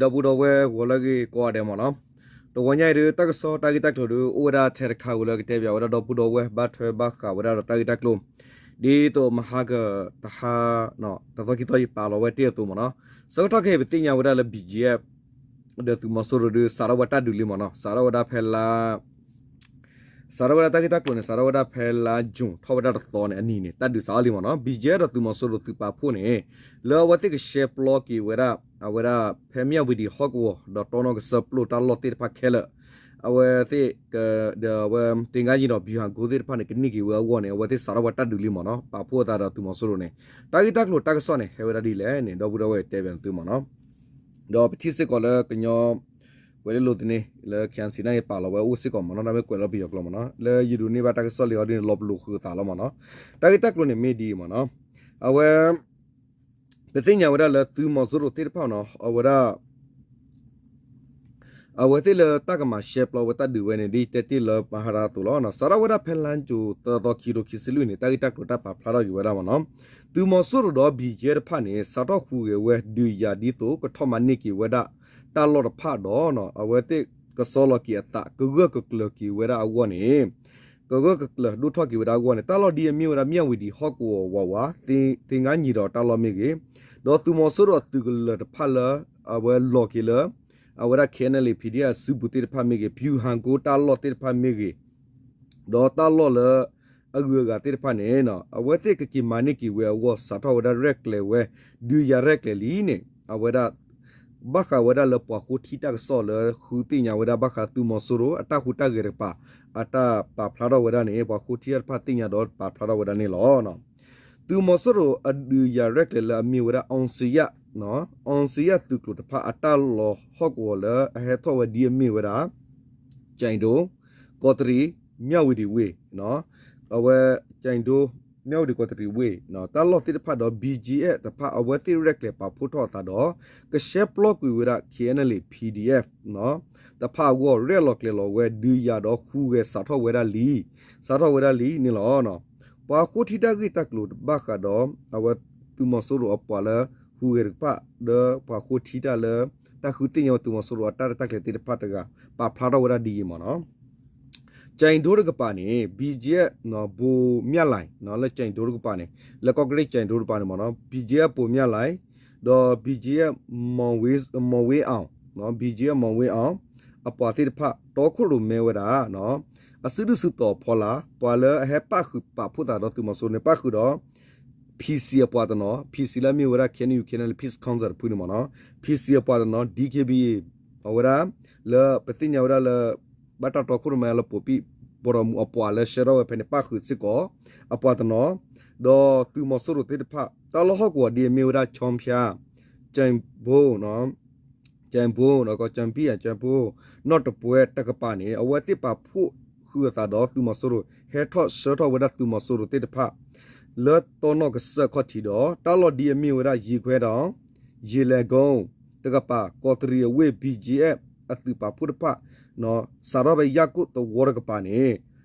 ဒီပုၢ်ဒီဝဲၢ် ဂီၤလၢအဂ့ၤကိးဂၤဒဲးမ့ၢ်နီၤ, တဂီၤညါအံၤဒုး တၢ်ကစီၣ်တၢ်ဂ့ၢ်တၢ်ကျိၤဒုး အိၣ်ဝဲဒၣ်ထဲတခါဝံၤလၢကတဲဘၣ်ဝဲဒၣ်ဒီပုၢ်ဒီဝဲၢ် ဘၣ်ထွဲဘၣ်ဃးဝဲဒၣ်ဒီးတၢ်ဂ့ၢ်တၢ်ကျိၤ ဒ်သိးမဟါကတဟါ တသီခံသီယပာ်လီၤဝဲတ့ၢ်အသိးမ့ၢ်နီၤ, ဆၢကတီၢ်ခဲအံၤ ပသ့ၣ်ညါဝဲဒၣ်လၢ ဘီၣ်ကၠံၣ်အ့ၣ် ဒီးသုးမီၤစိရိၤဒုး စးထီၣ်ဝဲတၢ်ဒုးလံမ့ၢ်နီၤ, စးထီၣ်ဝဲဒၣ်ဖဲလါ စးထီၣ်ဝဲဒၣ်တၢ်ဂ့ၢ်တၢ်ကျိၤန့ၣ် စးထီၣ်ဝဲဒၣ်ဖဲလါယူၤ ထီၣ်ဝဲဒၣ်တသီန့ၣ် အနံၤန့ၣ် တၢ်ဒုးစးထီၣ်လံမ့ၢ်နီၤ, ဘီၣ်ကၠံၣ်အ့ၣ် ဒီးသုးမီၤစိရိၤသုးပာ်ဖှိၣ်န့ၣ် လၢအဝဲသ့ၣ်ကရှဲပျီက့ၤဝဲဒၣ် အဝဲဒၣ်ဖဲမၠၣ်ဝံၤဒံးဟီၣ်ကဝီၤ ဒီးတီနီၢ်ကစၢၢ်ပျိၢ်တၢ်လီၢ်သ့ၣ်တဖၣ်ခဲလၢာ် အဝဲသ့ၣ် ဒီးအဝဲ သ့ၣ်ငါယံၤဒီး ဘံၤဟၣ်ကိသ့ၣ်တဖၣ်န့ၣ် ကန့ၢ်က့ၤဝဲအဂီၢ်န့ၣ် အဝဲသ့ၣ်စးထီၣ်ဝဲတၢ်ဒုးလံမ့ၢ်နီၤ, ပာ်ဖှိၣ်အသးဒီးသုးမီၤစိရိၤန့ၣ် တၢ်ဂ့ၢ်တၢ်ကျိၤတၢ်ကစီၣ်န့ၣ် ဟဲဝဲဒၣ်ဒ်လဲၣ်န့ၣ် ဒီပုၢ်ဒီဝဲၢ်တဲဘၣ်နသုမ့ၢ်နီၤ, ဒီးပထံၣ်စ့ၢ်ကီးလၢကညီ ကွဲၤလ့လိၤသန့ လၢ ခ့ၣ်အဲၣ်အၣ်စံၣ် န့ၣ်ပာ်လီၤဝဲအိၣ်စ့ၢ်ကီးမ့ၢ်နီၤ, တၢ်မ့ၢ်ကွဲးလီၤပယီၤကျိာ်မ့ၢ်နီၤ, လၢယဒိးန့ၢ်ဘၣ်တၢ်ကစီၣ်လံအီၤဒ်န့ၣ် လီၤပလိာ်ဃုာ်အသးလီၤမ့ၢ်နီၤ, တၢ်ဂ့ၢ်တၢ်ကျိၤန့ၣ်မ့ၢ်ဒ်အံၤမ့ၢ်နီၤ, အဝဲ ပသ့ၣ်ညါဝဲဒၣ်လၢသုးမီၤစိရိၤသ့ၣ်တဖၣ်နီၤ အဝဲဒၣ် အဝဲသ့ၣ်လၢတၢ်ကမၤရှဲပျီဝဲတၢ်ဒုးဝဲန့ၣ် ဒ်ယတဲတ့ၢ်လၢမဟါတၢ်အသိးလီၤ, စးထီၣ်ဝဲဒၣ်ဖဲလါယူၤ သၢသီ ခံကထိခံဆံလွံၢ်န့ၣ် တၢ်ဂ့ၢ်တၢ်ကျိၤတၢ်ပာ်ဖျါထီၣ်က့ၤဝဲဒၣ်မ့ၢ်နီၤ, သုးမီၤစိရိၤဒီး ဘီၣ်ကၠံၣ်အ့ၣ် တဖၣ်န့ၣ် စးထီၣ်ဃုဂဲၤဝဲဒုးယၤဒ်သိး ကထီၣ်မၤန့ၢ်က့ၤဝဲဒၣ် တၢ်လီၢ်တဖၣ်ဒီး အဝဲသ့ၣ်ကစီလီၤက့ၤအသး ကဂၢၢ်ကကျၢၤက့ၤဝဲဒၣ်အဂီၢ်န့ၣ် ကဂၢၢ်ကကျၢၤဒိၣ်ထီၣ်က့ၤဝဲဒၣ်အဂီၢ်န့ၣ် တၢ်လီၢ်ဒ်အမ့ၢ်ဝဲဒၣ် မၠၣ်ဝံၤဒံးဟီၣ်ကဝီၤဝးဝး သ့ၣ်ငါယံၤဒီးတၢ်လီၢ်မ့ၢ်ဂ့ၤ, ဒီးသုးမီၤစိရိၤအသုးကလၢၤတဖၣ်လၢ အဝဲလီၤက့ၤလၢ အဝဲဒၣ် ခ့ၣ်အဲၣ်အၣ်လ်အ့ၣ် PDF အစုပူၤသ့ၣ်တဖၣ်မ့ၢ်ဂ့ၤ, ဘံၤဟၣ်ကိတၢ်လီၢ်သ့ၣ်တဖၣ်မ့ၢ်ဂ့ၤ ဒီးတၢ်လီၢ်လၢအဂုၤအဂၤသ့ၣ်တဖၣ်န့ၣ် အဝဲသ့ၣ်ကက့ၤမၤန့ၢ်က့ၤဝဲအဂီၢ် စးထီၣ်ဝဲဒၣ်ရဲၣ်ကျဲၤဝဲ ဒုးယၤရဲၣ်ကျဲၤလံန့ၣ် အဝဲဒၣ် ဘၣ်ဃးဝဲဒၣ်လၢပှၤဃိထံတၢ်ကစီၣ်လၢဃုသ့ၣ်ညါဝဲဒၣ်ဘၣ်ဃးသုးမီၤစိရိၤ အတၢ်ဟူးတၢ်ဂဲၤတကပၤ အတၢ်ပာ်ဖျါထီၣ်ဝဲဒၣ်န့ၣ် ပှၤဃိထံတၢ်တဖၣ်သ့ၣ်ညါဒီးပာ်ဖျါထီၣ်ဝဲဒၣ်န့ၣ်လီၤ. သုးမီၤစိရိၤအဒုးယၤရဲၣ်ကျဲၤလၢအမ့ၢ်ဝဲဒၣ် အောင်ဇေယျ အောင်ဇေယျ သုးကျိၤတဖၣ်အတၢ်လီၤဟီၣ်ကဝီၤလၢအဟဲထီၣ်ဝဲဒ်အမ့ၢ်ဝဲဒၣ် ကၠဲးဒိၣ်, ကီးတရံး, မၠၣ်ဝံၤဒံးဝ့ၢ်, အဝဲ ကၠဲးဒိၣ်, မၠၣ်ဝံၤဒံးကီးတရံးဝ့ၢ် တၢ်လီၢ်သ့ၣ်တဖၣ်ဒီး ဘီၣ်ကၠံၣ်အ့ၣ် တဖၣ် အဝဲသ့ၣ်ရဲၣ်ကျဲၤပာ်ဖှိၣ်ထီၣ်အသးဒီး ကရှဲပျီကွံာ်ဝဲဒၣ် ခ့ၣ်အဲၣ်အၣ်လ်အ့ၣ် PDF တဖၣ်အဂီၢ် ရဲၣ်လီၤကျဲၤလီၤဝဲဒုးယၤဒီးဃုဂဲၤစးထီၣ်ဝဲဒၣ်လံ, စးထီၣ်ဝဲဒၣ်လံန့ၣ်လီၤ. ပှၤဃိထံတၢ်ဂ့ၢ်တၢ်ကျိၤဘၣ်ဃးဒီး အဝဲသုးမီၤစိရိၤအပှၤလၢ ဟူးဂဲၤတကပၤ ဒီးပှၤဃိထံတၢ်လၢ တၢ်ဃုသ့ၣ်ညါဝဲသုးမီၤစိရိၤအတၢ်ရဲၣ်တၢ်ကျဲၤသ့ၣ်တဖၣ်တဂၤ ပာ်ဖျါထီၣ်ဝဲဒၣ်ဒ်အံၤမ့ၢ်နီၤ ကၠဲးဒိၣ်တကပၤန့ၣ် ဘီၣ်ကၠံၣ်အ့ၣ် ဘိၣ်မၠၣ်လၢ် လၢကၠဲးဒိၣ်တကပၤန့ၣ် လၢကီၢ်ကရ့ၣ်ကၠဲးဒိၣ်တကပၤန့ၣ်မ့ၢ်နီၤ ဘီၣ်ကၠံၣ်အ့ၣ် ဘိၣ်မၠၣ်လၢ် ဒီး ဘီၣ်ကၠံၣ်အ့ၣ် မီၣ်ဝ့အီၣ် ဘီၣ်ကၠံၣ်အ့ၣ် မီၣ်ဝ့အီၣ် အပှၤသ့ၣ်တဖၣ် တီခိၣ်ရိၣ်မဲဝဲဒၣ် အစုဒုၣ်စုတီၤအဖီလာ် ပှၤလၢအဟဲပၣ်ဃုာ်ပာ်ဖှိၣ်သးဒီးသုးမီၤစိရိၤန့ၣ် ပၣ်ဃုာ်ဒီး PC အပှၤတနီၤ PC လၢအမ့ၢ်ဝဲဒၣ် KNU KNLA Peace Council တဖုန့ၣ်မ့ၢ်နီၤ PC အပှၤတနီၤ DKBA အဝဲဒၣ် လၢပသ့ၣ်ညါဝဲဒၣ်လၢ ဘၣ်တၢ်တီခိၣ်ရိၣ်မဲလၢပိာ်ပံၣ် ပိာ်ထီၣ်မူအပှၤလၢဆှၢထီၣ်ဝဲဖဲန့ၣ် ပၣ်ဃုာ်စ့ၢ်ကီး အပှၤတနီၤ ဒီးသုးမီၤစိရိၤသ့ၣ်တဖၣ် တၢ်လီၢ်ဟီၣ်ကဝီၤဒ်အမ့ၢ်ဝဲဒၣ် ခၠီဖၠါ ကၠဲးဘိၣ် ကၠဲးဘိၣ် ဒီးကီး ကၠဲးဘိၣ် နီၢ်တပှဲၤတကပၤန့ၣ် အဝဲသ့ၣ်ပာ်ဖှိၣ်ဃုာ်အသးဒီးသုးမီၤစိရိၤ ဟဲထီၣ်ဆှၢထီၣ်ဝဲဒၣ်သုးမီၤစိရိၤသ့ၣ်တဖၣ် လၢတီနီၢ်ကစၢၢ်ခီၣ်ထံးဒီး တၢ်လီၢ်ဒ်အမ့ၢ်ဝဲဒၣ် ယံၤခွဲဒီး ယံၤလဲၤကိ တကပၤ ကီးတရံးအဝ့ၢ် ဘီၣ်ကၠံၣ်အ့ၣ် အသုးပာ်ဖှိၣ်တဖၣ် စးထီၣ်ဖဲယၣ်ကိၣ်သဝီတကပၤန့ၣ်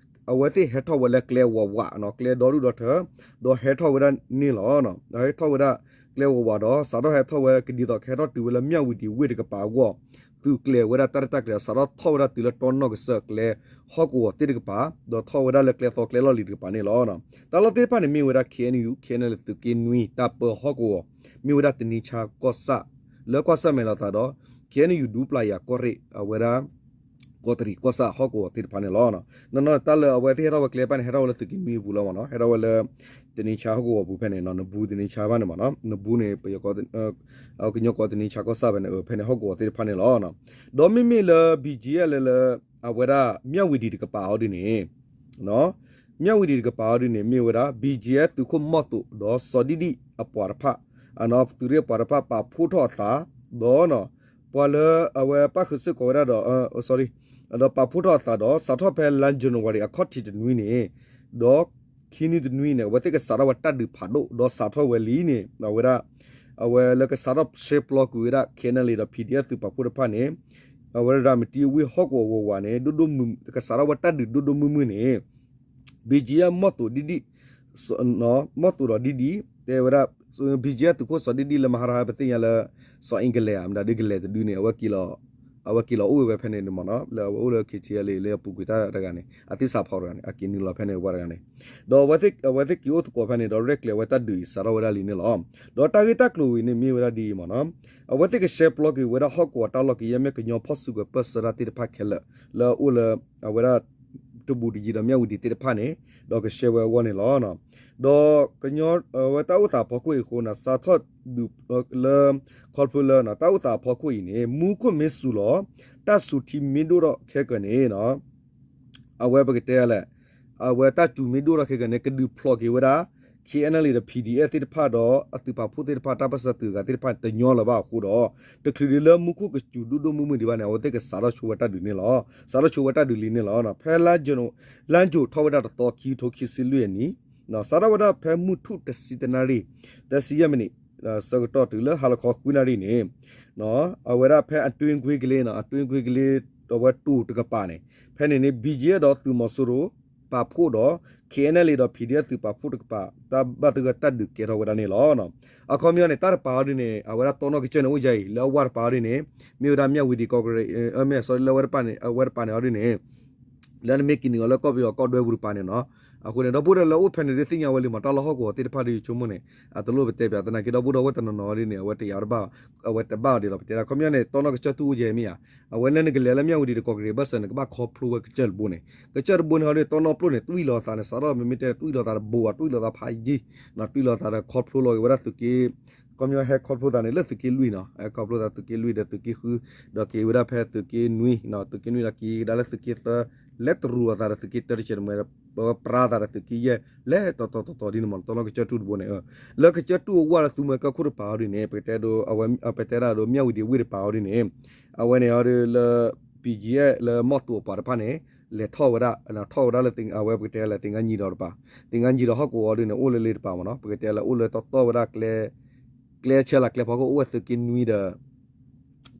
အဝဲသ့ၣ်ဟဲထီၣ်ဝဲလၢကျဲဝးဝး ကျဲဒီဒူၣ်ဒီထၢ ဒီးဟဲထီၣ်ဝဲဒၣ်န့ၣ်လီၤ. ဟဲထီၣ်ဝဲဒၣ်ကျဲဝးဝးဒီး စးထီၣ်ဟဲထီၣ်ဝဲကဒ်သိးကဟဲထီၣ်တုၤဝဲလၢမၠၣ်ဝံၤဒံးဝ့ၢ်တကပၤအဂီၢ် သုးကျဲၤဝဲဒၣ်တၢ်ရဲၣ်တၢ်ကျဲၤ စးထီၣ်ထီၣ်ဝဲဒၣ်တုၤလၢတီနီၢ်ကစၢၢ်ကျဲဟီၣ်ကဝီၤသ့ၣ်တကပၤ ဒီးထီၣ်ဝဲဒၣ်လၢကျဲသီကျဲလီၢ်လံၤတကပၤန့ၣ်လီၤ. တၢ်လီၢ်သ့ၣ်တဖၣ်န့ၣ်မ့ၢ်ဝဲဒၣ် KNU KNLA သုးက့နွံ တၢ်ပၢဟီၣ်ကဝီၤ မ့ၢ်ဝဲဒၣ်တနံၤဆါကီၢ်ဆၣ် လၢကီၢ်ဆၣ်မဲာ်လီၤသးဒီး KNU ဒူပျၢ်ယၤကီၢ်ရ့ၣ် အဝဲဒၣ် ကီးတရံးကီၢ်ဆၣ်ဟီၣ်ကဝီၤသ့ၣ်တဖၣ်န့ၣ်လီၤ. နီၢ်နီၢ်တၢ်လၢအဝဲသ့ၣ်ဟဲထီၣ်ဝဲကျဲတဖၣ်န့ၣ် ဟဲထီၣ်ဝဲလၢသုးက့နွံအပူၤလီၤမ့ၢ်နီၤ ဟဲထီၣ်ဝဲလၢ တနံၤဆါဟီၣ်ကဝီၤပူၤဖဲန့ၣ် နဘူးတနံၤဆါဘၣ်န့ၣ်မ့ၢ်နီၤ နဘူးန့ၣ် ပယီၤကီး ကညီကီးတနံၤဆါကီၢ်ဆၣ်ဖဲန့ၣ် ဖဲန့ၣ်ဟီၣ်ကဝီၤသ့ၣ်တဖၣ်န့ၣ်လီၤ. ဒီးမ့မ့ၢ်လၢ ဘီၣ်ကၠံၣ်အ့ၣ် လၢလၢ အဝဲဒၣ်မၠၣ်ဝံၤဒံးတကပၤအီၤဒ်န့ၣ် မၠၣ်ဝံၤဒံးတကပၤအီၤဒ်န့ၣ် မ့ၢ်ဝဲဒၣ် ဘီၣ်ကၠံၣ်အ့ၣ် သုးခိၣ်မီၢ်သိး ဒီးစီၤဒံၣ်ဒံၣ်အပှၤတဖၣ် သုးရ့ၣ်အပှၤတဖၣ်ပာ်ဖှိၣ်ထီၣ်အသး ဒီး ပှၤလၢအဝဲပၣ်ဃုာ်စ့ၢ်ကီးဝဲဒၣ်ဒီး ဒီးပာ်ဖှိၣ်ထီၣ်အသးဒီး စးထီၣ်ဖဲလါ January အခီၣ်ထံးတနွံန့ၣ် ဒီးခံနွံတနွံန့ၣ် အဝဲသ့ၣ်ကစးထီၣ်ဝဲတၢ်ဒုးဖးဒိၣ် ဒီးစးထီၣ်ဝဲလံန့ၣ် အဝဲဒၣ် အဝဲလၢကစးထီၣ်ရှဲပျီကွံာ်ဝဲဒၣ် ခ့ၣ်အဲၣ်အၣ်လ်အ့ၣ် ဒီး ပီၣ်ဒီအ့ၣ်ပီၣ် သုးပာ်ဖှိၣ်တဖၣ်န့ၣ် အဝဲဒၣ်မတံအဝ့ၢ်ဟီၣ်ကဝီၤဝးဝးန့ၣ် ဒိၣ်ဒိၣ်မုၢ်မုၢ် ကစးထီၣ်ဝဲတၢ်ဒုးဒိၣ်ဒိၣ်မုၢ်မုၢ်န့ၣ် ဘီၣ်ကၠံၣ်အ့ၣ် မီၢ်သိးဒံၣ်ဒံၣ် မီၢ်သိးဒီးဒံၣ်ဒံၣ် တဲဝဲဒၣ် ဘံၣ်ကၠံအသုးခိၣ်စီၤဒံၣ်ဒံၣ်လၢမဟါတဟါ ပသ့ၣ်ညါလၢ စီၤအ့ကလဲၣ်ဧါ မတၤဒုကလဲၤတဒုန့ၣ် အဝဲက့ၤလီၤအိၣ်ဝဲဖဲန့ၣ်န့ၣ်မ့ၢ်နီၤ လၢအဝဲအိၣ်လၢ ခ့ၣ်ထံလ့ၣ် လၢအပူၤကွံာ်တၢ်တဂၤန့ၣ် အသ့ၣ်စးဖီတဂၤန့ၣ် အက့ၤနုာ်လီၤဖဲန့ၣ်ပှၤတဂၤန့ၣ် ဒီးအဝဲသ့ၣ်က့ၤအိၣ်သကိးဖဲန့ၣ်ဒီး ရဲၣ်ကျဲၤဝဲတၢ်ဒုးအံၤ စးထီၣ်ဝဲဒၣ်လံန့ၣ်လီၤ. ဒီးတၢ်ဂ့ၢ်တၢ်ကျိၤဝံၤန့ၣ်မ့ၢ်ဝဲဒၣ်ဒ်အံၤမ့ၢ်နီၤ အဝဲသ့ၣ်ကရှဲပျီက့ၤဝဲဒၣ်ဟီၣ်ကဝီၤတၢ်လီၢ်က့ၤ ယဲၢ်မ့ၢ်ကညီဖီၣ်စုကဝဲၤပၢၢ်ဆၢတၢ်သ့ၣ်တဖၣ်ခဲလၢာ် လၢအအိၣ်လၢ အဝဲဒၣ် တဘူးတယံၤဒီးမၠၣ်ဝံၤဒံးသ့ၣ်တဖၣ်န့ၣ် ဒီးကရှဲဝဲအဂီၢ်န့ၣ်လီၤ. ဒီးကညီ အဝဲတၢ်အိၣ်သးအဖီခိၣ်အံၤအဃိန့ၣ် စးထီၣ်ဒုးလၢ ခီဖျိလၢ တၢ်အိၣ်သးအဖီခိၣ်အံၤန့ၣ် မူခိၣ်မ့ၢ်စူၤလီၤ တၢ်စူၤထံမ့ၢ်ဒိၣ်ထီၣ်ခဲကနံၣ်န့ၣ် အဝဲပကတဲလဲၣ် အဝဲတၢ်စူၤမ့ၢ်ဒိၣ်ထီၣ်ခဲကနံၣ်န့ၣ် ကဒုးဖျိးက့ၤဝဲဒၣ် ခ့ၣ်အဲၣ်အၣ်လ့ၣ်ဒီး ဖံၣ်ဒံၣ်အၣ်သ့ၣ်တဖၣ်ဒီး အသုးပာ်ဖှိၣ်သ့ၣ်တဖၣ် တၢ်ပၢၢ်ဆၢသုးအဂၤသ့ၣ်တဖၣ်န့ၣ် တညီလၢၤဘၣ်အဃိဒီး တချုးဒ်လၢမူခိၣ်ကစူၤဒိၣ်ဒိၣ်မုၢ်မုၢ်ဒံးဘၣ်န့ၣ် အဝဲသ့ၣ်ကစးထီၣ်ဆိဝဲတၢ်ဒုးန့ၣ်လီၤ. စးထီၣ်ဆိဝဲတၢ်ဒုးလံန့ၣ်လီၤ. ဖဲ လါယူၤထီၣ်ဝဲဒၣ်တသီ ခံကထိခံဆံလွံၢ်အနံၣ် စးထီၣ်ဝဲဒၣ်ဖဲမုၢ်ထူၣ်တဆံတနၣ်ရံၣ် သၢဆံယဲၢ်မံးနံး ဆၢကတီၢ်တုၤလၢဟါလီၤခီဃုနၣ်ရံၣ်န့ၣ် အဝဲဒၣ်ဖဲအတွင်းကွင်းကလေးန့ၣ် အတွင်းကွင်းကလေး အဝဲတိၤတကပၤန့ၣ် ဖဲန့ၣ်န့ၣ် ဘံၣ်ကၠံအၣ်ဒီးသုးမီၤစိရိၤ ပာ်ဖှိၣ်ဒီး ခ့ၣ်အဲၣ်အၣ်လ့ၣ်ဒီး ဖံၣ်ဒံၣ်အၣ်သုးပာ်ဖှိၣ်တကပၤ တၢ်ဘၣ်သဂၢၢ်တၢ်ဒုးကဲထီၣ်ဝဲဒၣ်န့ၣ်လီၤ. အခီပညီန့ၣ် တၢ်တပၤအီၤဒ်န့ၣ် အဝဲဒၣ်တီနီၣ်ကစၢၢ်န့ၣ်အိၣ်ယဲအံၤ လၢအဝၢ်တပၤအီၤဒ်န့ၣ် မ့ၢ်ဝဲဒၣ်မၠၣ်ဝံၤဒံးကီၢ်ကရ့ၣ် မ့ၢ် sorry လၢအဝဲတပၤန့ၣ် အဝဲတပၤန့ၣ်အီၤဒ်န့ၣ် လၢနမ့ၢ်က့ၤနုာ်အီၤလၢကီၢ်ပယီၤကီၢ်ဒွဲပူၤတပၤန့ၣ်နီၤ အဃိန့ၣ် ဒီပုၢ်ဒီဝဲၢ်လၢအိၣ်ဖဲန့ၣ်ဒ်သ့ၣ်ညါဝဲလံမး တၢ်လီၢ်ဟီၣ်ကဝီၤသ့ၣ်တဖၣ်ဒ်ယဆိကမိၣ်န့ၣ် အတလိၣ်ပတဲပၠးသနာ်က့ ဒီပုၢ်ဒီဝဲၢ်တနီၤနီၤဒ်န့ၣ် အဝဲတယာ်တဘၣ် အဝဲတဘၣ်အီၤဒ်သိးပတဲဒၣ် ခီပညီန့ၣ် တီနီၣ်ကစၢၢ်တူၢ်အိၣ်ယဲမ့ၢ်ဧါ အဝဲလၢနကလဲၤလၢမၠၣ်ဝံၤဒံးတကီၢ်ကရ့ၣ်ဘၢၣ်စၢၤန့ၣ် ကဘၣ်ခီဖျိဝဲကစၢၢ်တဘိန့ၣ် ကစၢၢ်တဘိန့ၣ်ဟီဒ်တီနီၣ်ပျိၣ်န့ၣ် တွံၢ်လီၤသးန့ၣ် စးထီၣ်မ့မ့ၢ်တဲတွံၢ်လီၤသးတဘိဘၣ် တွံၢ်လီၤသးဖးယံၤ တွံၢ်လီၤသးဒီးခီဖျိလီၤက့ၤဝဲဒၣ်သုးက့ ခီပညီဟဲခီဖျိသးန့ၣ် လၢသုးက့လွံၢ်နီၤ ဟဲခီဖျိသးသုးက့လွံၢ်ဒီးသုးက့ဃု ဒီးက့ၤဝဲဒၣ်ဖဲသုးက့နွံ သုးက့နွံဒီးက့ၤကဒါလၢသုးက့သၢ လဲၤတရူးအသးဒီးသုးက့တၢတဆဲးတမှဲ ပဝဲပြါသးဒီးသုးက့ယဲၢ် လဲၤတီတီတီတီဒ်န့ၣ်မး တီနီၣ်ကစၢၢ်တူၢ်တဘိန့ၣ် လၢကစၢၢ်တူၢ်အဝၢ်လၢသူမွဲကၢၢ်ခိၣ်တပၤအီၤဒ်န့ၣ် ပကတဲဒ် ပတဲဒၣ်ဒ်မၠၣ်ဝံၤဒံးဝ့ၢ်တပၤအီၤဒ်န့ၣ် အဝဲန့ၣ်အီၤဒ်လၢ ဘံၣ်ကၠံအၣ် လၢမီၢ်သိးအပှၤတဖၣ်န့ၣ် လဲၤထီၣ်ဝဲဒၣ် ထီၣ်ဝဲဒၣ်လၢအဝဲပကတဲလၢသ့ၣ်ငါနံၤဒီးတပၤ သ့ၣ်ငါနံၤဒီးဟီၣ်ကဝီၤအီၤဒ်န့ၣ် အိၣ်လၢလ့တပၤမးနီၤ ပကတဲလၢအိၣ်လၢတီတီဝဲဒၣ် ကျဲဆၢလၢကျဲဖီခိၣ်အိၣ်ဝဲသုးက့နွံဒီး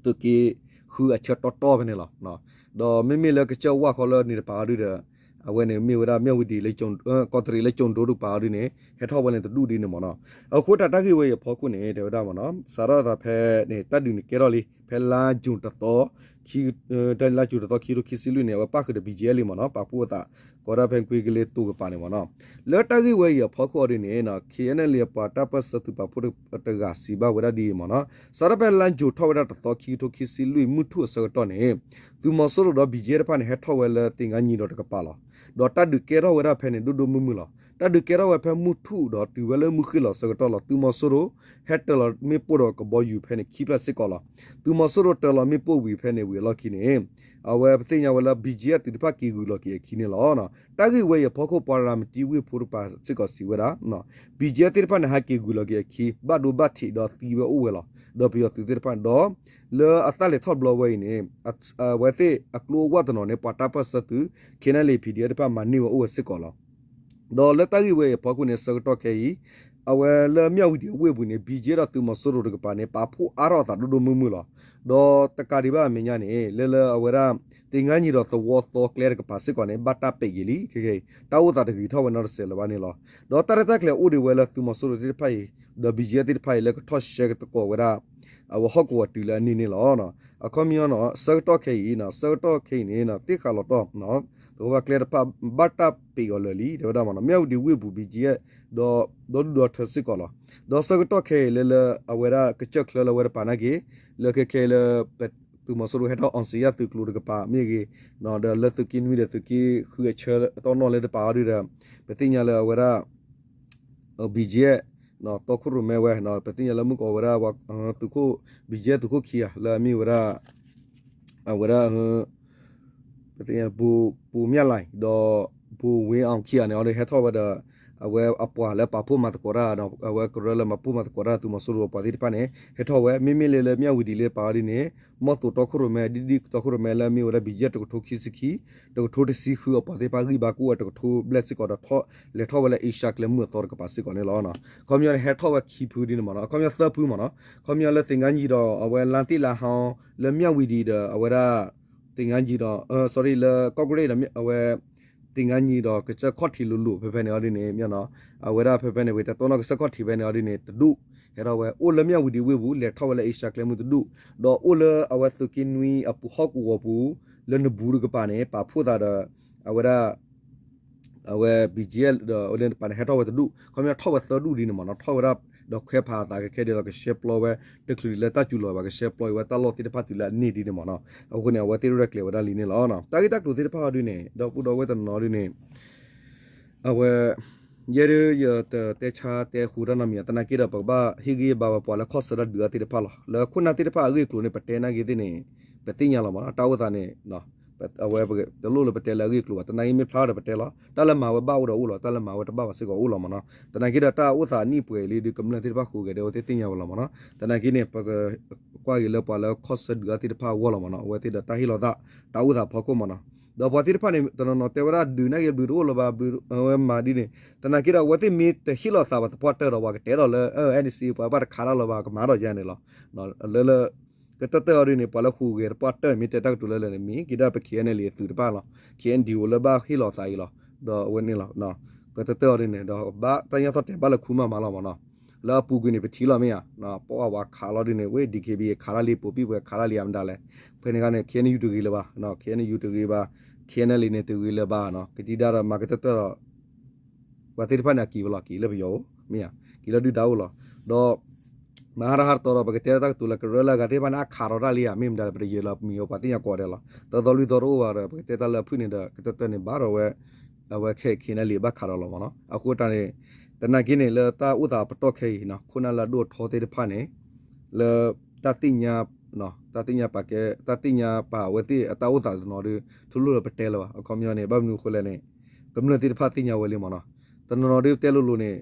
သုးက့ဃုအဆၢတီတီဖဲန့ၣ်လီၤ. ဒီးမ့မ့ၢ်လၢကစၢၢ်ဝၢ်ခီလၢန့ၣ်တပၤအီၤဒ်ဒီး အဝဲန့ၣ်မ့ၢ်ဝဲဒၣ်မၠၣ်ဝံၤဒံးလၢ ကီၢ်တရံးလၢကၠိၣ်ဒိတပၤအီၤဒ်န့ၣ် ဟဲထီၣ်ဝဲန့ၣ်တဒူၣ်ဒ်န့ၣ်မးနီၤ အဃိတၢ်တၢ်ဂ့ၢ်ဝဲအံၤအဖီခိၣ်န့ၣ် တဲဝဲဒၣ်မးနီၤ စးထီၣ်သးဖဲန့ၣ် တၢ်ဒုးန့ၣ်ကဲထီၣ်လံ ဖဲလါယူၤတသီ လါယူၤတသီ ခံကထိခံဆံလွံၢ်န့ၣ် အဝဲပၣ်ဃုာ်ဒီး ဘံၣ်ကၠံအၣ်လံမးနီၤ ပာ်ဖှိၣ်အသး ကိးဒၣ်ဖဲကွ့ကလ့တိၤကပၤန့ၣ်မးနီၤ လၢတၢ်ဂ့ၢ်ဝဲအံၤအဖီခိၣ်အီၤဒ်န့ၣ် ခ့ၣ်အဲၣ်အၣ်လ့ၣ်အပှၤတၢ်ပၢၢ်ဆၢသုးပာ်ဖှိၣ်တဂၤစံးဘၣ်ဝဲဒၣ်ဒ်အံၤမးနီၤ စးထီၣ်ဖဲလါယူၤထီၣ်ဝဲဒၣ်တသီ ခံကထိခံဆံလွံၢ် မုၢ်ထူၣ်အဆၢကတီၢ်န့ၣ် သုးမီၤစိရိၤဒီး ဘံၣ်ကၠံအၣ်တဖၣ်န့ၣ် ဟဲထီၣ်ဝဲလၢသ့ၣ်ငါနံၤဒီးတကပၤလီၤ. ဒီးတၢ်ဒုးကဲထီၣ်ဝဲဒၣ်ဖဲန့ၣ် ဒိၣ်ဒိၣ်မုၢ်မုၢ်လီၤ. တၢ်ဒုးကဲထီၣ်ဝဲဖဲမုၢ်ထူၣ်ဒီးတုၤဝဲလၢမုၢ်ဃ့ၢ်လီၤဆၢကတီၢ်လီၤ. သုးမီၤစိရိၤ ဟဲတၢၤလီၤမ့ၣ်ပိၢ်ဒီးကဘီယူၤဖဲန့ၣ်ခံဖျၢၣ်စ့ၢ်ကီးလီၤ. သုးမီၤစိရိၤတၢၤလီၤမ့ၣ်ပိၢ်ဝံၤဖဲန့ၣ်ဝံၤအလီၢ်ခံန့ၣ် အဝဲပသ့ၣ်ညါဝဲလၢ ဘံၣ်ကၠံအၣ်သုးတဖၣ်က့ၤဂုာ်လီၤက့ၤအခံန့ၣ်လီၤ. တၢ်ဂ့ၢ်ဝဲအံၤအဖီခိၣ် ပှၤရၤမတံဝ့ၢ်ဖိတပၤစ့ၢ်ကီးစံးဝဲဒၣ် ဘံၣ်ကၠံအၣ်သ့ၣ်တဖၣ်န့ၣ် ဟဲက့ၤဂုာ်လီၤက့ၤအခံ ဘၣ်ဒိဘၣ်ထံးဒီးသံဝဲအိၣ်ဝဲလီၤ. ဒီးပယီၤသုးသ့ၣ်တဖၣ်ဒီး လၢအသးလဲၤထီၣ်တဘျီဝဲအံၤန့ၣ် အဝဲသ့ၣ်အကျိအဝၢ်တနီၤန့ၣ် ပှၤတၢ်ပၢၢ်ဆၢသုး ခ့ၣ်အဲၣ်အၣ်လ့ၣ် PDF တဖၣ်မၤန့ၢ်ဝဲအိၣ်ဝဲစ့ၢ်ကီးလီၤ. ဒီးလၢတၢ်ဂ့ၢ်ဝဲအံၤအဖီခိၣ်န့ၣ် ဆၢကတီၢ်ခဲအံၤ အဝဲလၢမၠၣ်ဝံၤဒံးအဝ့ၢ်ပူၤန့ၣ် ဘံၣ်ကၠံအၣ်ဒီးသုးမီၤစိရိၤတကပၤန့ၣ် ပာ်ဖှိၣ်အါထီၣ်အသးဒိၣ်ဒိၣ်မုၢ်မုၢ်လီၤ. ဒီးတကးဒံးဘၣ်အမဲာ်ညါန့ၣ် လၢလၢအဝဲဒၣ် သ့ၣ်ငါနံၤဒီးသဝီသီကျဲတကပၤစ့ၢ်ကီးန့ၣ် ဘၣ်တၢ်ပဲာ်က့ၤလံ ခဲခဲအံၤ တၢ်အိၣ်သးတဂ့ၤထီၣ်ဝဲနီတစဲးလၢၤဘၣ်န့ၣ်လီၤ. ဒီးတၢ်ရဲၣ်တၢ်ကျဲၤအိၣ်ဒံးဝဲလၢသုးမီၤစိရိၤသ့ၣ်တဖၣ်အံၤ ဒီးဘံၣ်ကၠံအၣ်သ့ၣ်တဖၣ်အံၤ လၢကထီၣ်ဆှဲကသကိးဝဲဒၣ် အဝဲဟီၣ်ကဝီၤတုၤလၢအန့ၣ်န့ၣ်လီၤ. အခီပညီနီၤ ဆၢကတီၢ်ခဲအံၤနီၤ ဆၢကတီၢ်ခဲအံၤန့ၣ်နီၤ သ့ၣ်ဃးလီၤတီၢ် သဝီကျဲတဖၣ်ဘၣ်တၢ်ပဲာ်အီၤလၢာ်လံ တဲဝဲဒၣ်မးနီၤ မၠၣ်ဝံၤဒံးဝ့ၢ်ပူၤ ဘံၣ်ကၠံအၣ် ဒီး ဒီဒူၣ်ဒီထၢစ့ၢ်ကီးလီၤ. ဒီးဆၢကတီၢ်ခဲအံၤလၢလၢအဝဲဒၣ်ကစၢၢ်ချၢလၢအဝဲတပၤနာ်က့ လၢခဲခဲအံၤလၢ သုးမီၤစိရိၤဟဲထီၣ်အီစ့ၤယၣ်သုးကျိၤတကပၤမ့ၢ်ဂ့ၤ ဒီးလၢသုးက့နွံဒီးသုးက့ဃုအဆၢတီၢ်နီၣ်လၢတပၤအီၤဒုဒီး ပသ့ၣ်ညါလၢအဝဲဒၣ် ဘံၣ်ကၠံအၣ် တီခိၣ်ရိၣ်မဲဝဲ ပသ့ၣ်ညါလၢမုၢ်ကီးဝဲဒၣ် သုးခိၣ် ဘံၣ်ကၠံအၣ်သုးခိၣ်ခံဂၤ လၢအမ့ၢ်ဝဲဒၣ် အဝဲဒၣ် ပသ့ၣ်ညါ ပူၤမၠၣ်လၢ် ဒီး ပူၤဝ့အီၣ်ခံဂၤန့ၣ် အီၤဒုးဟဲထီၣ်ဝဲဒီး အဝဲအပှၤလၢပာ်ဖှိၣ်မၤသကိးတၢ်ဒီး အဝဲကရၢလၢမၤဖှိၣ်မၤသကိးတၢ်သုးမီၤစိရိၤအပှၤသ့ၣ်တဖၣ်န့ၣ် ဟဲထီၣ်ဝဲ မ့မ့ၢ်လၢလၢမၠၣ်ဝံၤဒံးလၢတပၤအီၤဒ်န့ၣ် မီၢ်သိးတီခိၣ်ရိၣ်မဲ ဒ်ဒ်တီခိၣ်ရိၣ်မဲလၢအမ့ၢ်ဝဲဒၣ် ဘံၣ်ကၠံအၣ် တကထိခံဆံခံ တကထိတဆံဃုအပှၤသ့ၣ်တဖၣ် ဂံၢ်ဘါကအိၣ်ဝဲတကထိဘျဲၣ်စ့ၢ်ကီးဒီး လဲၤထီၣ်ဝဲလၢအ့ရှါကျဲမုၢ်အသီတကပၤစ့ၢ်ကီးန့ၣ်လီၤ. ခီပညီန့ၣ် ဟဲထီၣ်ဝဲခံဖုဒ်န့ၣ်မးနီၤ အခီပညီသၢဖုမးနီၤ ခီပညီလၢသ့ၣ်ငါနံၤဒီး အဝဲလါသ့ၣ်လါဟီ လၢမၠၣ်ဝံၤဒံးဒီး အဝဲဒၣ် သ့ၣ်ငါနံၤဒီး sorry လၢကီၢ်ကရ့ၣ်ဒီး အဝဲ သ့ၣ်ငါနံၤဒီးကစၢၢ်ခီၣ်ထံးလိၤလိၤဖဲဖဲန့ၣ်အီၤဒ်န့ၣ် မ့ၢ်နီၤ, အဝဲဒၣ်ဖဲဖဲန့ၣ် ပကတဲတီနီၢ်ကစၢၢ်ခီၣ်ထံးဖဲန့ၣ်အီၤဒ်န့ၣ် တဒူၣ် ဟဲထီၣ်ဝဲ အိၣ်လၢမၠၣ်ဝံၤဒံးဝ့ၢ်ပူၤ လဲၤထီၣ်ဝဲလၢအ့ရှါကျဲမုၢ်တဒူၣ်, ဒီးအိၣ်လၢအဝဲသုးက့နွံအပူၤဟီၣ်ကဝီၤပူၤ လၢနဘူးတကပၤန့ၣ် ပာ်ဖှိၣ်သးဒီး အဝဲဒၣ် အဝဲ ဘံကၠံယဲၢ် ဒီးအဝဲန့ၣ်တကပၤန့ၣ် ဟဲထီၣ်ဝဲတဒူၣ်, ခီပညီထီၣ်ဝဲသၢဒူၣ်ဒ်န့ၣ်မ့ၢ်နီၤ, ထီၣ်ဝဲဒၣ် ဒီးခွဲးဖးအသးခဲခဲဒ်သိးကရှဲပျီဝဲ တချုးလၢတၢ်စူၤလီၤဘၣ် ကရှဲပျီဝဲတၢ်လီၢ်သ့ၣ်တဖၣ်တုၤလၢအန့ၢ်ဒ်န့ၣ်မ့ၢ်နီၤ, အဃိန့ၣ် အဝဲသ့ၣ်ရဲၣ်ကျဲၤဝဲဒၣ်လံန့ၣ်လီၤ. တၢ်ဂ့ၢ်တၢ်ကျိၤသ့ၣ်တဖၣ်အီၤဒ်န့ၣ် ဒီပုၢ်ဒီဝဲၢ်တနီၤဒ်န့ၣ် အဝဲ ယဲဒၣ်ယတတဲဆါတဲဃူတၢ်နီတမံၤ သနာ်က့ဒီး ပကဘၣ်ဟ့ၣ်ဂံၢ်ဟ့ၣ်ဘါဝဲပှၤလၢခီၣ်ဆၢတၢ်ဒုးအါသ့ၣ်တဖၣ်လီၤ. လၢခိၣ်နၢ်သ့ၣ်တဖၣ်အဂ့ၢ်အကျိၤန့ၣ် ပတဲနာ်က့သ့ၣ်န့ၣ် ပသ့ၣ်ညါလီၤမ့ၢ်နီၤ, တၢ်အိၣ်သးန့ၣ် အဝဲတလိၣ်လၢပတဲလၢအဂ့ၢ်အကျိၤဘၣ်, သနာ်က့မ့ၢ်ဖျါဒီးပတဲလီၤ, တၢ်လၢမၤဝဲဘၣ်အိၣ်ဒီးအိၣ်လီၤ, တၢ်လၢမၤဝဲတဘၣ်ဘၣ်စ့ၢ်ကီးအိၣ်လီၤမ့ၢ်နီၤ, သနာ်က့ဒီးတၢ်အိၣ်သးနံၣ်ပှဲၤလံဒီး ကမျၢၢ်သ့ၣ်တဖၣ်ဃုဂဲၤဒီး အဝဲသ့ၣ်သ့ၣ်ညါဝဲလီၤမ့ၢ်နီၤ, သနာ်က့န့ၣ် ပကကွၢ်က့ၤလၢပှၤလၢခီၣ်ဆၢဒုးအါသ့ၣ်တဖၣ်အဂီၢ်လီၤမ့ၢ်နီၤ, အဝဲသ့ၣ်ဒီးတၢ်ဟ့ၣ်လီၤသး တၢ်အိၣ်သးဖီခိၣ်မ့ၢ်နီၤ, ဒီးပှၤသ့ၣ်တဖၣ်န့ၣ် တနီၤနီၤတဲဝဲဒၣ်ဒုးနာ်က့ဘျုးတအိၣ်လၢၤဘၣ်, ဘျုးဝဲမၤဒ်န့ၣ်, သနာ်က့ဒီး အဝဲသ့ၣ်မ့ၢ်တဟ့ၣ်လီၤသးဘၣ်သပှၢ်တၢၢ်ဒီး ပှၤကတဲဒီးလၢ အဲ NCA ပှၤဘၣ်တခးတၢ်လၢၤဘၣ် ကမၤဒီးယဲန့ၣ်လီၤ, လၢလၢ ကတၢၢ်တၢၢ်အီၤဒ်န့ၣ် ပှၤလၢဃုဂဲၤသပှၢ်တၢၢ်န့ၣ် မ့ၢ်တဲတၢ်ကတိၤလၢလၢာ်န့ၣ် မ့ၢ်က့ၤဒၣ်ပ KNLA အသုးတဖၣ်လီၤ, KNDO လၢဘၣ်ဟ့ၣ်လီၤသးအံၤလီၤ, ဒီးအဝဲန့ၣ်လီၤ, ကတၢၢ်တၢၢ်အီၤဒ်န့ၣ် ဒီးဘၣ်တၢ်ညၣ်သီၣ်တဲာ်ဘၣ်လၢခူမၢ်မးလီၤမ့ၢ်နီၤ, လၢအပူၤကွံာ်န့ၣ် ပထံၣ်လီၤမ့ၢ်ဧါ, ပှၤဝဲခးလီၤဒ်န့ၣ် ဝဲ DKBA ခးတၢ်လံ ပိာ်ပံၣ်ပှဲၤခးတၢ်လံ အမတၤလဲၣ်, ဖဲန့ၣ်ခါန့ၣ် KNU တဂ့ၤလၢၤဘၣ်, KNU တဂ့ၤဘၣ်, KNLA န့ၣ် တဂ့ၤလၢၤဘၣ်နီၤ, ကဒံဒါဒီးမၤကတၢၢ်တၢၢ်ဒီး ပှၤသ့ၣ်တဖၣ်န့ၣ် အက့ၤဝဲလီၤ, က့ၤလၢပယီၤအိၣ် မ့ၢ်ဧါ, က့ၤလၢဒုၣ်ဒါအိၣ်လီၤ, ဒီး မဟါတဟါတတီၤဒီး ပကတဲတၢ်ကတိၤလၢကရၢလၢအဂၤသ့ၣ်တဖၣ်န့ၣ် အခးထီၣ်တၢ်လံဧါ မ့ၢ်မတၤလဲၣ် ပတယဲၤလီၤမံၤဝဲ ပှၤသ့ၣ်ညါကိးဂၤဒဲးလီၤ, သၢသီလွံၢ်သီတအိၣ်ဘၣ်ဒီး ပကတဲတၢ်လၢအဖုၣ်န့ၣ်ဒီး ကတၢၢ်တၢၢ်န့ၣ်ဘၣ်ဒီးဝဲ အဝဲခဲ KNLA ဘၣ်ခးဒီးလီၤမ့ၢ်နီၤ, အဃိတၢ်န့ၣ် သနာ်က့န့ၣ် လၢတၢ်အိၣ်သးပတီၢ်ခဲအံၤနီၤ ခိၣ်နၢ်လၢအဒိၣ်အထီသ့ၣ်တဖၣ်န့ၣ် လၢ တၢ်သ့ၣ်ညါ တၢ်သ့ၣ်ညါပာ်ကဲ တၢ်သ့ၣ်ညါပာ်အဝဲသ့ၣ်အတၢ်အိၣ်သးတနီၤဒီး ထူလိၣ်လၢပတဲလၢၤဘၣ်, အခီပညီန့ၣ် ဘၣ်မနုၤအဃိလဲၣ်န့ၣ် ကမျၢၢ်သ့ၣ်တဖၣ်သ့ၣ်ညါဝဲလံမ့ၢ်နီၤ, တနီၤနီၤဒ်ပတဲလိၤလိၤန့ၣ်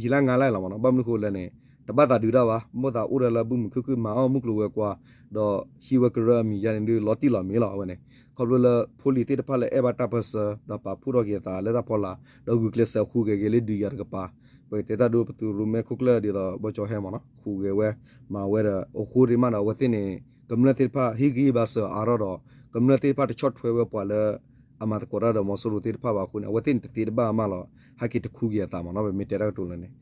ယံာ်လၢငါလၢ်လီၤမ့ၢ်နီၤ, ဘၣ်မနုၤအဃိလဲၣ်န့ၣ် တဘၣ်သးဒုးတၢ်ဘၣ်, မိၣ်သးအိၣ်ဒီးလၢအဘုမုာ်ခုၣ်ခုၣ် မၤအီၣ်မုၢ်ကျိၤဝဲၤကွာ် ဒီးဟံးဝဲကရၢအမံၤယါန့ၣ်ဒုး လီၤတံၢ်လီၤမ့ၢ်လီၤ အဝဲန့ၣ်, ခီဖျိလၢဖိလံၤသ့ၣ်တဖၣ်လၢအဲၣ်ဘၣ်တၢ်ပၢၢ်ဆၢ ဒီးပာ်ဖှိၣ်ထီၣ်က့ၤအသးလၢတၢ်ဖီလာ် ဒီးဂုာ်ကျဲးစၢးဃုဂဲၤက့ၤလၢဒုးယၤတကပၤ, ပကတဲတၢ်ဒ်ပသုးရိၣ်မဲခိၣ်ကျၢၢ်ဒ်သိး ဘီကၠီဟဲမ့ၢ်နီၤ ဃုဂဲၤဝဲ မၤဝဲဒီး အဃိဒ်မးဒီး အဝဲသ့ၣ်န့ၣ် ကမျၢၢ်သ့ၣ်တဖၣ် ဟ့ၣ်ဂံၢ်ဟ့ၣ်ဘါစၢၤအါထီၣ်ဒီး ကမျၢၢ်သ့ၣ်တဖၣ်တဆီၣ်ထွဲဝဲပှၤလၢ အမၤသကိးတၢ်ဒီးမီၤစိရိၤသ့ၣ်တဖၣ်ဘၣ်အဃိန့ၣ် အဝဲသ့ၣ်န့ၣ်တသ့တဘၣ်မးလီၤ, ဟဲက့ၤတခူက့ၤအသးမ့ၢ်နီၤ ပမ့ၢ်တဲတၢ်ကတိၤလၢန့ၣ်,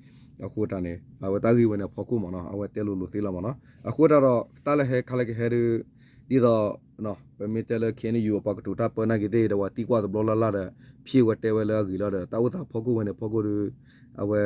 အဃိတၢ်န့ၣ် အဝဲတၢ်ဂ့ၢ်ဝဲန့ၣ်အဖီခိၣ်မ့ၢ်နီၤ အဝဲတဲလိၤလိၤသ့လီၤမ့ၢ်နီၤ, အဃိတၢ်ဒီး တၢ်လၢဟဲခါလၢကဟဲဒုး ဒ်သိး ပမ့ၢ်တဲလၢ KNU အပှၤကတိၤတၢ်ပၢနာ်က့သ့ၣ်ဒီး ပှၤသံကွၢ်တဘျီလၢ်လၢ်ဒီး ဖျ့ၣ်ဝဲတဲဝဲလၢအဂ့ၤလီၤဒီး တၢ်အိၣ်သးဖီခိၣ်ဝဲန့ၣ်ဖီခိၣ်ဒီး အဝဲ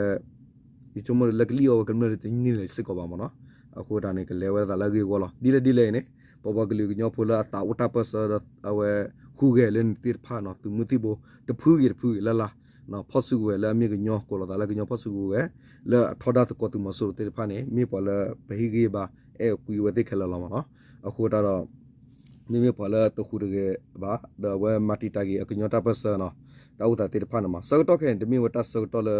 ယဆိကမိၣ်လၢကလံၣ်အီၣ်ဝဲကမျၢၢ်ဒီးတန့ၢ်လၢၤစ့ၢ်ကီးဘၣ်မ့ၢ်နီၤ, အဃိတၢ်န့ၣ် ကလဲၤဝဲဒၣ်သးလၢအဂ့ၢ်အဝီလီၤ, ဒ်လဲၣ်ဒ်လဲၣ်အံၤန့ၣ် ပပှၤကလုာ်ကညီဖိလၢအသးအိၣ်တၢ်ပၢၢ်ဆၢဒီး အဝဲဃုဂဲၤလၢနသ့ၣ်တဖၣ်နီၤ သုးမုၢ်သံၣ်ဘိ တဖုဂ့ၤတဖုဂ့ၤလၢ်လၢ် ဖီၣ်စုကဝဲၤလၢအမ့ၢ်ကညီ ကိးလီၤသးလၢကညီဖီၣ်စုကဝဲၤ လၢအထီဒါသကိးသုးမီၤစိရိၤသ့ၣ်တဖၣ်န့ၣ် မ့ၢ်ပှၤလၢပဟ့ၣ်ဂံၢ်ဟ့ၣ်ဘါ အဲၣ်ကွံအဝဲသ့ၣ်ခဲလၢာ်လီၤမ့ၢ်နီၤ, အဃိတၢ်ဒီး မ့မ့ၢ်ပှၤလၢတဃုတဂဲၤဘၣ် ဒီးအဝဲမၤတံာ်တာ်က့ၤအကညီတၢ်ပၢၢ်ဆၢနီၤ, တၢ်အိၣ်သးသ့ၣ်တဖၣ်န့ၣ်မး ဆၢကတီၢ်ခဲအံၤန့ၣ် တမ့ၢ်ဝဲတၢ်ဆၢကတီၢ်လၢ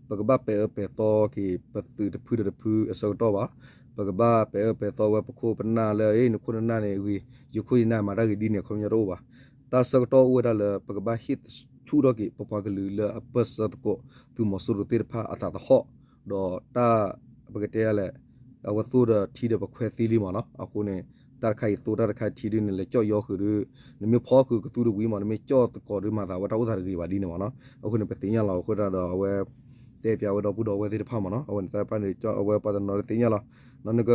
ပကဘၣ်ပဲာ်အၢပဲာ်သီက့ၤ ပသုးတဖုဒီးတဖုအဆၢကတီၢ်ဘၣ်, ပကဘၣ်ပဲာ်အၢပဲာ်သီဝဲပခိၣ်ပနၢ်လၢ နခိၣ်နနၢ်န့ၣ်ဂ့ၤ ယခိၣ်ယနၢ်မၤတၢ်ဂ့ၤဒ်န့ၣ် အခီပညီတအိၣ်ဘၣ်, တၢ်ဆၢကတီၢ်အိၣ်ဝဲဒၣ်လၢ ပကဘၣ်ဟ့ၣ်ဆူၣ်ထီၣ်က့ၤ ပပှၤကလုာ်လၢအပၢၢ်ဆၢသကိး သုးမီၤစိရိၤသ့ၣ်တဖၣ်အသးသဟီၣ်, ဒီးတၢ် ပကတဲလဲၣ် အဝဲသိဒီးထံဒီးပခွဲးသံလံမ့ၢ်နီၤ, အဃိန့ၣ် တၢ်တခါအံၤသိတၢ်တခါအံၤထံဒုန့ၣ် လဲၤကၠီၣ်ယီဃုာ်ဒီး နမ့ၢ်ဖီဃုာ်ကသူတဝံၤမး နမ့ၢ်ကၠီၣ်သကိးဒီးမၤသးဝဲတၢ်အိၣ်သးတဂ့ၤဘၣ်ဒ်န့ၣ်မ့ၢ်နီၤ, အဃိန့ၣ် ပသ့ၣ်ညါလီၤအဃိတၢ်ဒီးအဝဲ တဲပျးဝဲဒီပုၢ်ဒီဝဲၢ်သ့ၣ်တဖၣ်မ့ၢ်နီၤ, အဝဲန့ၣ်တၢ်တဖၣ်န့ၣ် အဝဲပှၤတနီၤသ့ၣ်ညါလီၤ, နက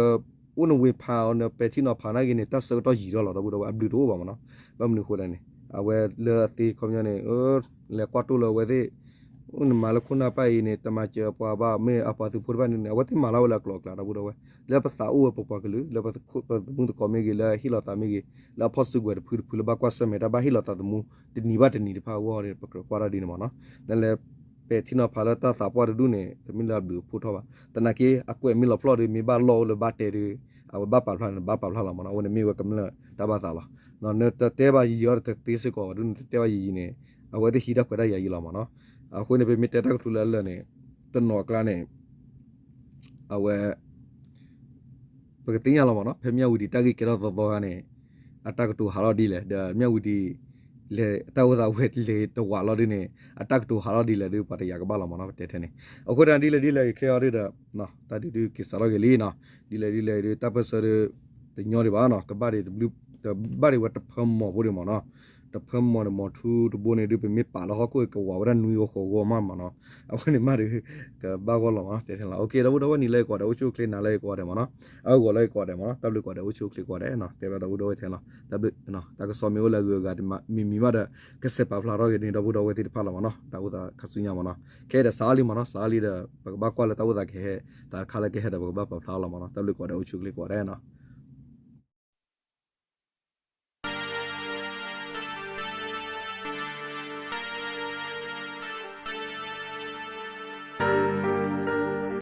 အိၣ်နဝ့ၤဖးအီၤ နပဲာ်ထံနီၤဖးနာ်က့န့ၣ် တၢ်ဆၢကတီၢ်ယံာ်ထီၣ်လီၤ ဒီပုၢ်ဒီဝဲၢ်အဘျုးတအိၣ်ဘၣ်မ့ၢ်နီၤ, ဘၣ်မနုၤအဃိလဲၣ်န့ၣ် အဝဲလၢအသ့ခီပညီန့ၣ် လဲၤကွၢ်တိၢ်လၢအဝဲသ့ၣ် နမၤလၢခိၣ်နၢ်ပၢ်အံၤန့ၣ် တမၤစၢၤပှၤဘၣ် မ့ၢ်အပှၤသုးဖိတဖၣ်န့ၣ် အဝဲသ့ၣ်မၤလီၤဝဲလၢအကျိၤအကျဲ ဒီပုၢ်ဒီဝဲၢ် လၢပသးအိၣ်ဝဲပပှၤကလုာ် လၢပသမုၢ်သကိးမ့ၢ်ဂ့ၤ လၢဟ့ၣ်လီၤသးမ့ၢ်ဂ့ၤ လၢအဖီၣ်စုကဝဲၤတဖုတဖုလၢဘၣ်ကွၢ်ဆၢၣ်မဲာ်တၢ်ဘၣ်ဟ့ၣ်လီၤသးသမူ တနံၤဘၣ်တနံၤတဖၣ်အဂီၢ်န့ၣ် ပကြၢးကွၢ်တၢ်ဒ်န့ၣ်မ့ၢ်နီၤ, နလဲၤပဲာ်ထံနီၤဖးလၢတၢ်သးပှၢ်တဒူၣ်န့ၣ် တမ့ၢ်လၢအဘျုးအဖှိၣ်ထီၣ်ဘၣ်, သနာ်က့ အကွဲးမ့ၢ်လီၤဖျီၣ်ဒီး မ့ၢ်ဘၣ်လီၢ်အိၣ်လၢဘၣ်တဲဒီး အဝဲဘၣ်ပာ်ဖျါန့ၣ် ဘၣ်ပာ်ဖျါလီၤမ့ၢ်နီၤ, အဝဲန့ၣ်မ့ၢ်ဝဲကမျၢၢ်တၢ်ဘၣ်သးလီၤ, နတတဲဘၣ်ယံာ်ယံာ်အီၤတသ့စ့ၢ်ကီးဘၣ်ဒ်နတတဲဘၣ်ယံာ်ယံာ်န့ၣ် အဝဲသ့ၣ်ဟံးတၢ်ခွဲးတၢ်ယာ်ယံာ်လီၤမ့ၢ်နီၤ, အဃိန့ၣ် ပမ့ၢ်တဲတၢ်ကတိၤလၢအလၢာ်န့ၣ် တနီၤအကျါန့ၣ် အဝဲ ပကသ့ၣ်ညါလီၤမ့ၢ်နီၤ, ဖဲမၠၣ်ဝံၤဒံးတၢ်ဂ့ၢ်ကဲထီၣ်သီသီခါန့ၣ် အတၢ်ကတိၤဟးထီၣ်ဒ်လဲၣ်, ဒီးမၠၣ်ဝံၤဒံး လဲၤတၢ်အိၣ်သးဝဲလဲၤတဝးလီၤဒ်န့ၣ် အတၢ်ကတိၤဟးထီၣ်ဒ်လဲၣ်ဒ်ပှၤတယာ်ကဘၣ်လီၤမ့ၢ်နီၤ, ပတဲထဲန့ၣ် အဃိတၢ်ဒ်လဲၣ်ဒ်လဲၣ် ခဲအံၤဒ်ဒီး တၢ်ဒုးဒုးက့ၤစးထီၣ်က့ၤလံနီၤ, ဒ်လဲၣ်ဒ်လဲၣ်ဒ်တၢ်ပၢၢ်ဆၢဒ် တညီဒံးဘၣ်နီၤ, ကဘၣ်ဒံးတဘျုး ကဘၣ်ဒံးဝဲတဖၢမီၤဖိဒံးမ့ၢ်နီၤ, တဖၢမီၢ်ဒီးမီၢ်ထူတဘိန့ၣ်ဒုး ပမ့ၢ်ပာ်လီၤဟီၣ်ခိၣ် ကဝၤဝဲဒၣ်နွံဂီၤဃိးဂီၤမးမးနီၤ. အဝဲန့ၣ်မးဒီး ကဘၣ်ဂီၢ်လီၤမးနီၤ တဲထဲလီၤ. အ okay ဒီပုၢ်ဒီဝဲၢ် နံၤလၢယကိးဂၤဒဲး အိၣ်ဆူၣ်အိၣ်ချ့ နၤလၢယကိးဂၤဒဲးမးနီၤ, အဂီၤလၢယကိးဂၤဒဲးမးနီၤ, တၢ်ဘျုးကိးဂၤဒဲး အိၣ်ဆူၣ်အိၣ်ချ့ကိးဂၤဒဲးနီၤ, တဲဘၣ်ဒီပုၢ်ဒီဝဲၢ်ထဲလီၤ. တၢ်ဘျုး တၢ်ကစီၣ်မ့ၢ်အိၣ်လၢအဂုၤအဂၤမံၤမံၤမးဒီး ကစဲးပာ်ဖျါထီၣ်က့ၤန့ၣ် ဒီပုၢ်ဒီဝဲၢ်သ့ၣ်တဖၣ်လီၤမးနီၤ, တၢ်အိၣ်သးခါဆူညါမးနီၤ, ခဲအံၤဒီးစးအါလံမးနီၤ, စးအါလံဒီး ပကဘၣ်ကွၢ်လၢတၢ်အိၣ်သးကဟဲ တၢ်တခါလၢကဟဲဒီး ပကဘၣ်ပာ်ဖျါလီၤမးနီၤ, တၢ်ဘျုးကိးဂၤဒဲး အိၣ်ဆူၣ်အိၣ်ချ့ကိးဂၤဒဲးနီၤ.